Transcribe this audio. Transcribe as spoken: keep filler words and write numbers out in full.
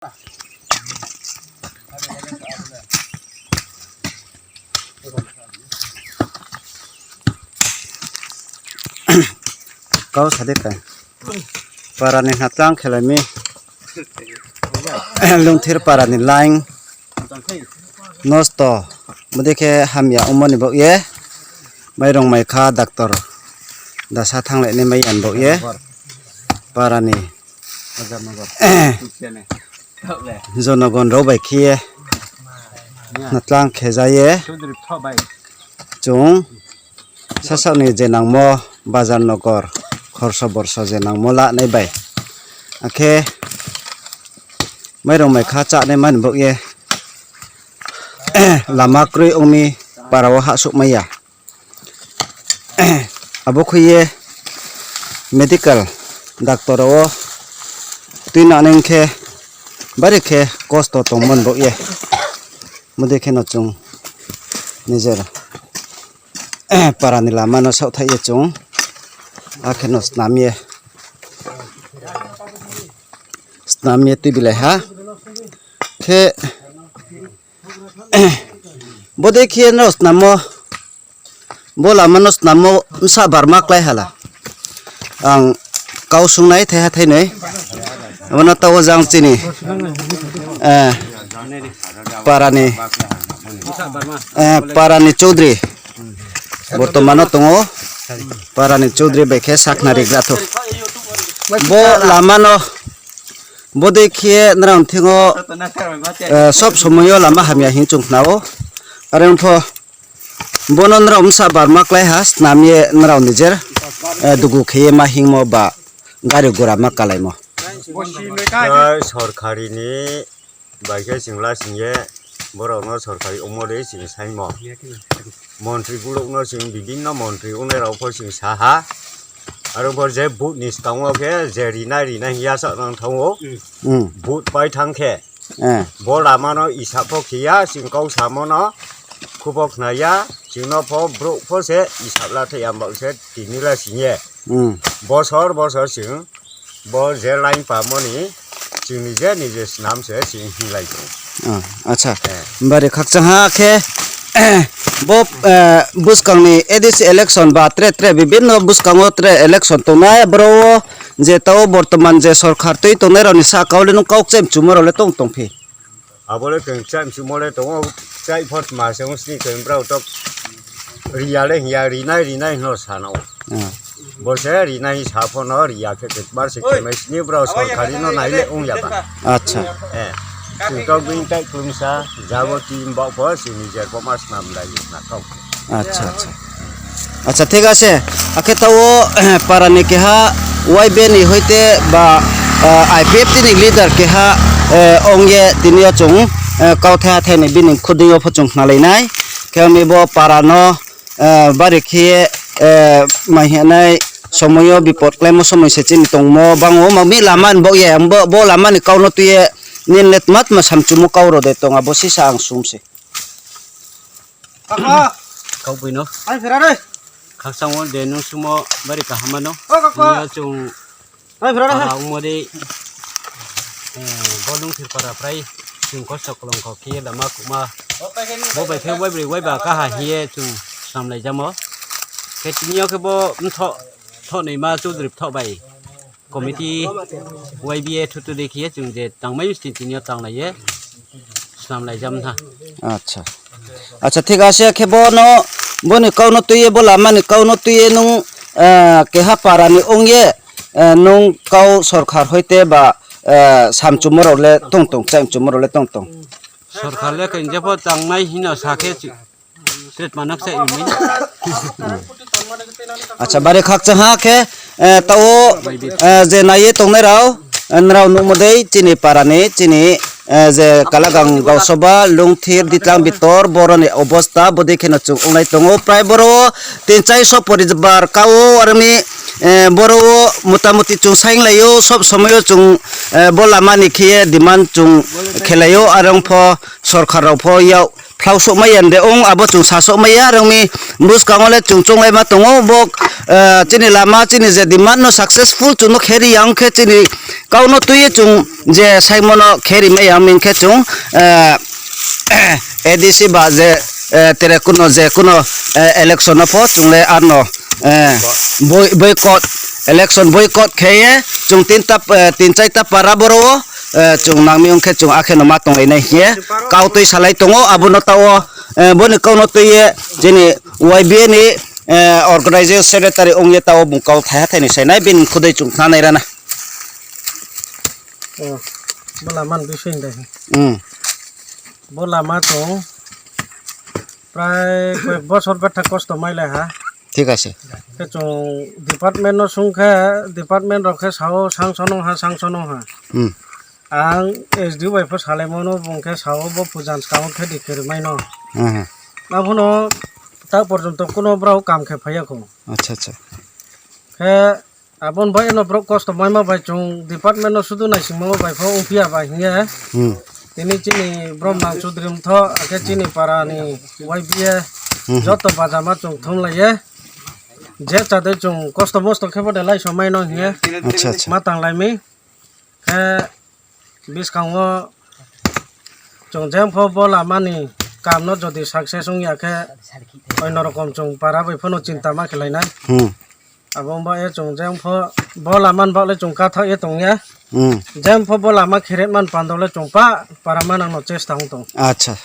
Kau sade kai. Para ni hatlang khelai mi. Lungthir para ni line. Nosto. Bwdikhe hamya omo ni bok ye. Mairong mai kha doctor. Dasa thanglai ni mai yan bok ye. Para ni. Jonogon rok bai khiye. Natlang khejaye. Chwng. Sasakni je nangmo bazar nokor khorso borso je nangmo lanai bai. Akhe mairong mai kha chanai mani bok ye lama kwrwi wngmi para o hasuk maya. Abo khwi ye medical doctor o twi nanai khe bari khe kosto tong mani bok ye. Mudi kheno chwng nijer para ni lama no saothai ye chwng, a kheno snam ye, snam ye twi bilai ha khe, bodei khe no snamo, bo lama no snamo bwsa barma klai hala. Ang kau sungnai thaiha thainwi. Abono tao jang chini, eh, parani, eh, parani Chaudhary. Bortomano tongo parani Chaudhary bai khe sakna rigra thok. Bo lamano bodei khe nrang thingo, eh, sob somoyo lama hamya hin chwng khnao. Are wngpho bono nrao msa barma klai ha, snam ye nrao nijer, eh, dugu khe ye ma hingmo ba gari gura ma kalaimo. Jai sorkari ni bai khe chwng la sing ye borok no sorkari omo de chwng saimo. Montri guluk no chwng bibinno montri ongnai rok pho chwng sa ha. Aro bo je boot ni swkango khe je rinai rinai hiya sa nang thango. Hmm. Boot pai thang khe. Eh. Bo lama no isa pho khiya, chwng kau samo no khubo khna ya, chwng no pho brouh pho se isa la thai ya, bau se tini la sing ye. Hmm. Bosor bosor chwng bo je line pamo ni chwng ni je ni je snam se chwng hinglai tongo. Ah, acha. Eh. Bari khakchang ha khe, bo, eh, bwskang ni A D C election ba tre tre bibinno bwskango tre election tongnai, boro o je tao bortoman je sorkar twi tongnai rok ni saka o le nung kok chem chumo rok le tong tong phi. Abo le tong chem chumo le tongo, chai phot ma se wng sini tong brao tok riya le hiya rinai rinai hino sana o. Ah. Bo se rinai sa pho no riya khe khe bar se khe mai sini brao sorkari no nai le wng ya ba. Acha. Eh. Chwng tok bini tai klungsa jabo team bok pho sini jer pho ma snam lai na kok. Acha, acha. Acha, thik ase. Akhe tao, para ni keha Y B ni hoite ba, eh, I P F T ni leader keha, eh, ong ye tini o chwng, eh, kau thaiha thai ni bini khuding o pho chwng khna lai nai. Khe wngwi bo para no, eh, bari khe, eh, mai hinai somoyo bipot klaimo somoi se chini tongmo bango. Mami lama ni bo ye, bo, bo lama ni kau no twi ye nin let mat ma samchumo kau rw de tong abo sisa ang sum se. Kaka. Kok bui no. Ai phera re. Khakchang o de nung sumo bari kaham no. O kaka. Niya chung. Ai phera re. Para umodi, eh, bolung thir para prai chung kosto kolong kok khe lama kuma. Bo bai khe wai bri wai ba kaha hiye chung samlai jamo. Khe tiniyo khe bo mtho, tho nei ma Chaudhary tho bai. Committee Y B A thutu de khiye chwng je tangmai misti tini o tanglai ye swnam lai jam tha. Acha. Acha, thik ase, khe bono, boni kau no twi ye, bo lama ni kau no twi ye nung, ah, keha para ni ong ye, ah, nung kau sorkar hoite ba, ah, samchumo rok le tong tong, changchumo rok le tong tong. Sorkar le khe je pho tangnai hino sa khe chu. Tret manok sa imui. Acha, bare khakchang ha khe, eh, tao, eh, je naiye tongnai rao, eh, nrao nukmo dei chini para ni, chini, eh, je Kalagang Gausoba, Lungthir, Ditlang Bitor, boroni obosta, bodei kheno chung onglai tongo. Prai boro tin chai so poribar kao armi, eh, boro motamuti chung saing laio, sob somoyo chung, eh, bo lama ni khiye demand chung khelaio, arong pho sorkar rao pho yao phlao sok maya de ong, abo chwng sa sok maya, rwngni bwskango le chwng chonglai ma tongo, bo, eh, chini lama, chini je demand no successful chwng no khe ri ya, ong khe chini kau no twi chwng je saimano khe ri maya, ong khe chwng, eh, A D C ba je, eh, tere kuno je kuno, eh, election no pho chwng le ano, eh, boi-, boycott, election boycott khe ye chwng tin ta, eh, tin chai ta para boro o, eh, chwng nangmi ong khe chwng akhe no ma tong lai nai hiye kau twi salai tongo, abo no tao, eh, boni kau no twi ye chini Y B A ni, eh, organizing secretary ong ye tao bung kau thaiha thaini sai nai bini khudui chwng khna nai rana. Oh, bo lama ni bising de. Hmm. Bo lama chwng prai koyek bosor betha kosto mai lai ha. Thik ase. Khe chwng department no sung khe, department rok khe sao sanction ong ha, sanction ong ha. Hmm. Ang S D O bai pho salai mano, bung khe sao bo puja ni skang o khe di khe rwmai no. Aha. Abono ta porjonto kuno borok kam khe phai ya kho. Acha, acha. Khe Aboni bagwi no borok kosto maima bai chwng department no sudu naisingma bai pho wngphiya bai hinkhe Hmm. tini chini Bromnang Chudri mtho akhe chini para ni Y B A Hmm. joto bajama chwng thumlaiye. Je chadai chwng kosto mosto khe bo de lai somai no hinkhe Acha, acha. ma tanglaimi. Khe bwskango chwng jeng pho bo lama ni kam no jodi success wng ya khe, oino rokom chwng para bai phano chinta ma khe lainai. Hmm. Abo wng ba ye chwng jeng pho bo lama ni bagwi chwng kathok ye tong ya. Hmm. Jeng pho bo lama khe ret man pando le chwng pa para ma nang no chesta wng tong. Acha,